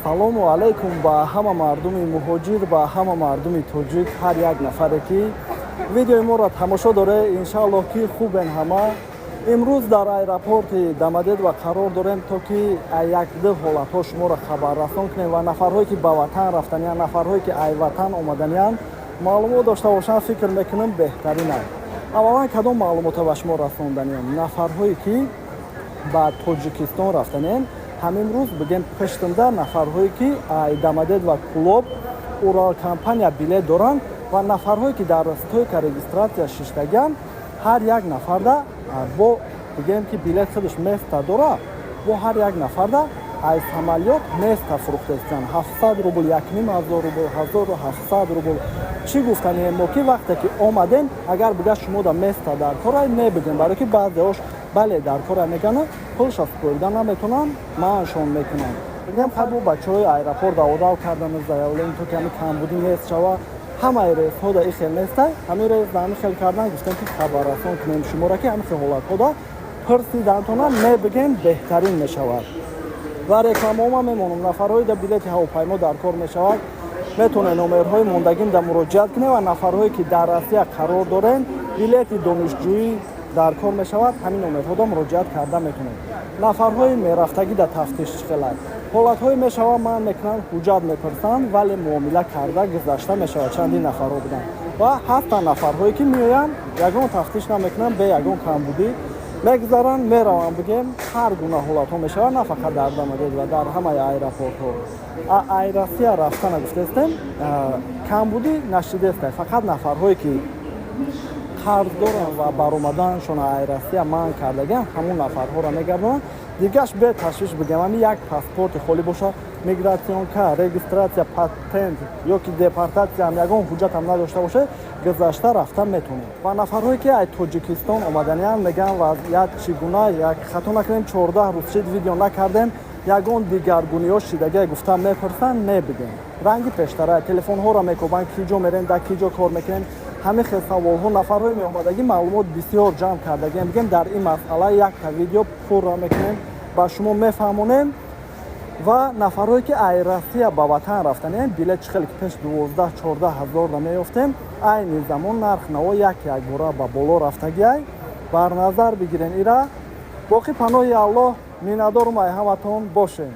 Ассалому алайкум ба ҳама мардуми муҳоҷир, ба ҳама мардуми тоҷик, ҳар як нафаре, ки видеои моро тамошо доре. Иншааллоҳ, ки хубен ҳама. Имрӯз дар аэропорти Домодедово қарор дорем, то ки як-ду ҳолатҳо шуморо хабаррасон кунем ва нафарҳое, ки ба ватан рафтаниянд, нафарҳое, ки ай ватан омаданиянд, маълумот дошта бошанд, фикр мекунам, беҳтарин аст. Аввалан, кадом маълумотро ба шумо расонданиям? Нафарҳое, ки ба Тоҷикистон рафтаниянд, ҳамин рӯз, бигем, пуштимда нафарҳое, ки Домодедово, Кӯлоб, Урал компания билет доранд ва нафарҳое, ки дар стойка регистрация шиштагианд, ҳар як нафарда бо, бигем, ки билет худаш места дора, бо ҳар як нафарда аз самолёт места фурӯхтаистанд: 700 рубл, 1500 рубл, 1700 рубл. Чӣ гуфтанием мо, ки вақте ки омадем, агар бига шумо да места дар кора, мебигем, барое ки баъзеош бале, дар кора мегӯянд, пулша супорида наметавонанд, маъшон мекунанд. Бигем, хай, бо бачаҳои аэропорт одав кардану заявление, то ки ҳами камбудӣ нест шава. Ҳамаи рейсҳо да и хел нестай. Ҳамин рейс да ҳамин хел кардан, гуфтем, ки хабаррасон кунем шуморо, ки ҳамин хел ҳолатҳо да пурсидантона мебигем, беҳтарин мешавад. Ва рекламаома мемонам. Нафарҳои да билети ҳавопаймо дар кор мешавад, метавонед номерҳои мондагим да муроҷиат кунед ва нафарҳое, ки дар Россия қарор дорем, билети донишҷӯӣ дар кор мешавад, ҳамин номерҳо да муроҷиат карда метавонед. Нафарҳои мерафтагӣ да тафтиш чӣ хелад? Ҳолатҳое мешавад, ман мекунанд, ҳуҷҷат мепурсанд, вале муомила карда гузашта мешавад. Чандин нафарҳо буданд ва ҳастанд нафарҳое, ки меоянд, ягон тафтиш намекунанд, бе ягон камбудӣ мегузаранд, мераванд. Бигем, ҳар гуна ҳолатҳо мешавад, на фақат дар Домодедово, дар ҳамаи аэропортҳо. Ай Россия рафтана гуфтаистем, камбудӣ нашидеста, фақат нафарҳое, ки қарз доранд ва баромаданшон ай Россия манъ кардагиан, ҳамун нафарҳоро мегардонанд. Дигаш бе ташвиш. Бигем, ами як паспорти холӣ бошад, миграционка, регистрация, патент ё ки депортатсияам, ягон ҳуҷҷатам надошта бошад, гузашта рафта метавонед. Ва нафарҳое, ки аз Тоҷикистон омаданианд, мегӯянд, вазъият чӣ гуна? Як хато накунем, 14 рӯз шид, видео накардем. Ягон дигаргуниҳо шидагия гуфта мепурсанд, мебигем, ранги пештара. Телефонҳоро мекобанд, ки ҷо мерем, дар ки ҷо кор мекунем, ҳамин хел саволҳо. Нафарҳои меомадагӣ маълумот бисёр ҷамъ кардагием. Бигем, дар ин масъала якта видео пурра мекунем, ба шумо мефаҳмонем. Ва нафарҳое, ки ай Россия ба ватан рафтанем, билет чӣ хеле ки пеш 12-14 ҳазорда меёфтем, айни замон нарх наво як якбора ба боло рафтагиай, бар назар бигирен ира. Боқӣ паноҳи Аллоҳ, миннатдорум ай ҳаматон бошем.